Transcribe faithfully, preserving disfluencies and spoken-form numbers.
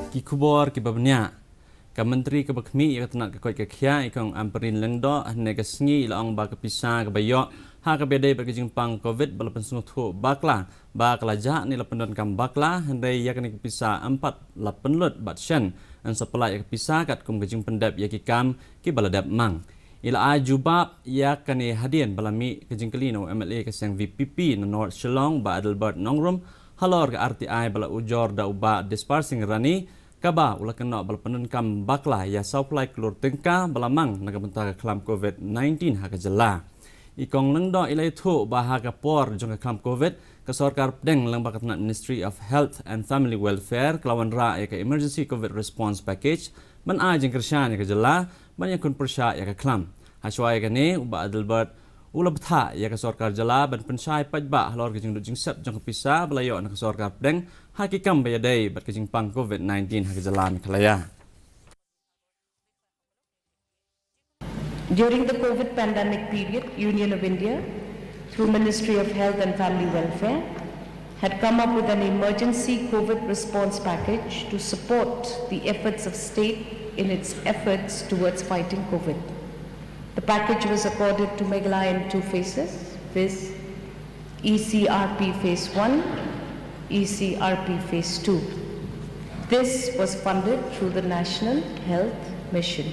Ki khubor kiba bniah. Ka Myntri kaba khmih ïa ka tnat ka koit ka khiah, i Kong Ampareen Lyngdoh, hynne ka sngi i la ong ba ka pisa kaba ïoh ha kaba ïadei bad ka jingpang Covid ba la pynsngewthuh bakla ba ka la jah ne la pyndonkam bakla, hynrei ïa kane ka pisa em pat la pynlut bad shen yn sa pyllait ïa ka pisa katkum ka jingpyndep ïa ki kam kiba la dep mang. I la ai jubab ïa kane hadien ba la mih ka jingkylli na u M L A ka seng V P P na North Shillong, Bah Adelbert Nongrum, halor ka R T I ba la ujor da u Bah Dispar Singh Rani, kaba u la kynnoh ba la pyndonkam bakla ïa sawphew lai klur tyngka ba la mang na ka bynta ka khlam Covid nineteen ha ka jylla. I Kong Lyngdoh i la ïathuh ba ha ka por jong ka khlam Covid, ka sorkar pdeng lyngba ka tnat Ministry of Health and Family Welfare ka la wanrah ïa ka Emergency Covid Response Package ban ai jingkyrshan ïa ka jylla ban ïakhun pyrshah ïa ka khlam. Hashwa ïa kane, u Bah Adelbert u la bthah ïa ka sorkar jylla ban pynshai paidbah halor ka jingduk jingsep jong ka pisa ba la ïoh na ka sorkar pdeng ha ki kam ba ïadei bad ka jingpang Covid nineteen ha ka jylla Meghalaya. During the Covid pandemic period, Union of India, through Ministry of Health and Family Welfare, had come up with an emergency Covid response package to support the efforts of state in its efforts towards fighting Covid. The package was accorded to Meghalaya in two phases, viz. E C R P Phase one, E C R P Phase two. This was funded through the National Health Mission.